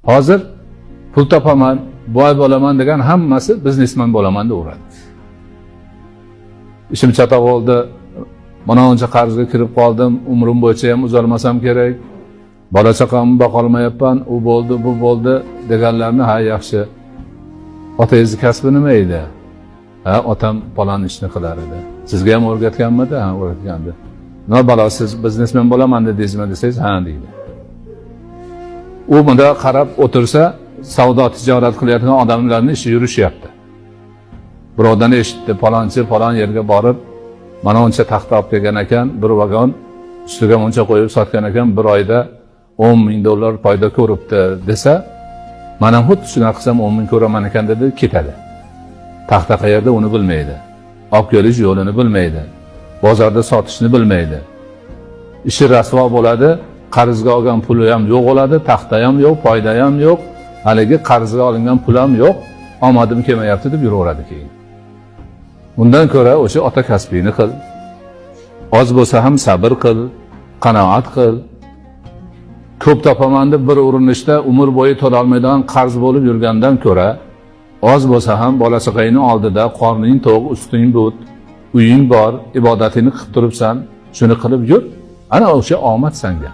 Hozir pul topaman, boy bo'laman degan hammasi biznesmen bo'laman deb uradi. Ishim chatoq bo'ldi, mana uncha qarzga kirib qoldim, umrim bo'yicha ham uzalmasam kerak, bola chaqamni boqolmayapman, u bo'ldi, bu bo'ldi deganlarni, ha yaxshi, otangizni kasbi nima edi? Ha, otam falon ishni qilar edi. Sizga ham o'rgatganmidi? Ha, o'rgatgandi. Nima balo, siz biznesmen bo'laman dedingizmi desangiz, ha deydi. U bunda qarab o'tirsa, savdo tijorat qilayotgan odamlarning ishi yurishyapti. Birovdan eshitdi, falonchi falon yerga borib, mana uncha taxta olib kelgan ekan, bir vagon ustiga muncha qo'yib sotgan ekan, bir oyda 10 ming dollar foyda ko'ribdi desa, mana xuddi shunaqa qilsam 10 ming ko'raman ekan dedi, ketadi. Taxta qayerda uni bilmaydi. Olib kelish yo'lini bilmaydi. Bozorda sotishni bilmaydi. Ishi rasvo bo'ladi, qarzga olgan puli ham yo'q bo'ladi, taxta ham yo'q, foyda ham yo'q, haligi qarzga olingan pul ham yo'q, omadim kelmayapti deb yuraveradi keyin. Undan ko'ra o'sha ota kasbingni qil. Oz bo'lsa ham sabr qil, qanoat qil. Ko'p topaman deb bir urinishda umr bo'yi to'lolmaydigan qarz bo'lib yurgandan ko'ra, oz bo'lsa ham bola chaqangni oldida qorning to'q, usting but, uying bor, ibodatingni qilib turibsan, shuni qilib yur. Ana o'sha omad sanga.